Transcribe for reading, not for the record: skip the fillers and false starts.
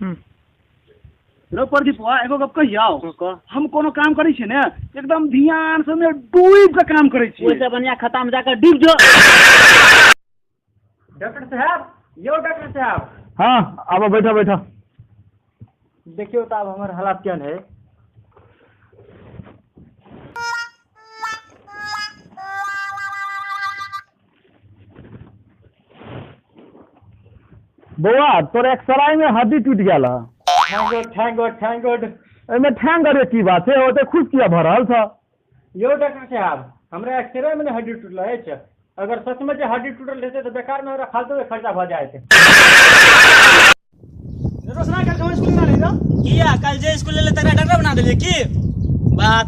रो प्रदीपवा, एगो गप कहियौ? हम कोनो काम करै छियै ने, एकदम ध्यान से ने डूबि के काम करै छियै। ओहिसँ बढ़िया खत्ता में जाकर डूब जो। डॉक्टर साहब, यौ डॉक्टर साहब। हाँ, आबो, बैठो बैठो। देखियौ तऽ आब हमर हालात केहन है। बौआ, तोर एक्सराय में हड्डी टूटि गेल है। Thank God, thank God, thank God. एहिमे ठेंग करे की बात छै? ओते खुश किया भऽ रहल छ? यौ डॉक्टर साहब, हमरा एक्सरे में ने हड्डी टूटल अछि। अगर सच में जे हड्डी टूटल रहते तऽ बेकार में हमरा फालतू के खर्चा भऽ जायत। रोशना, कल कहाँ स्कूल ना रही? किया, कल जे स्कूल लेले तकरा डॉक्टर बना देलियै की बात?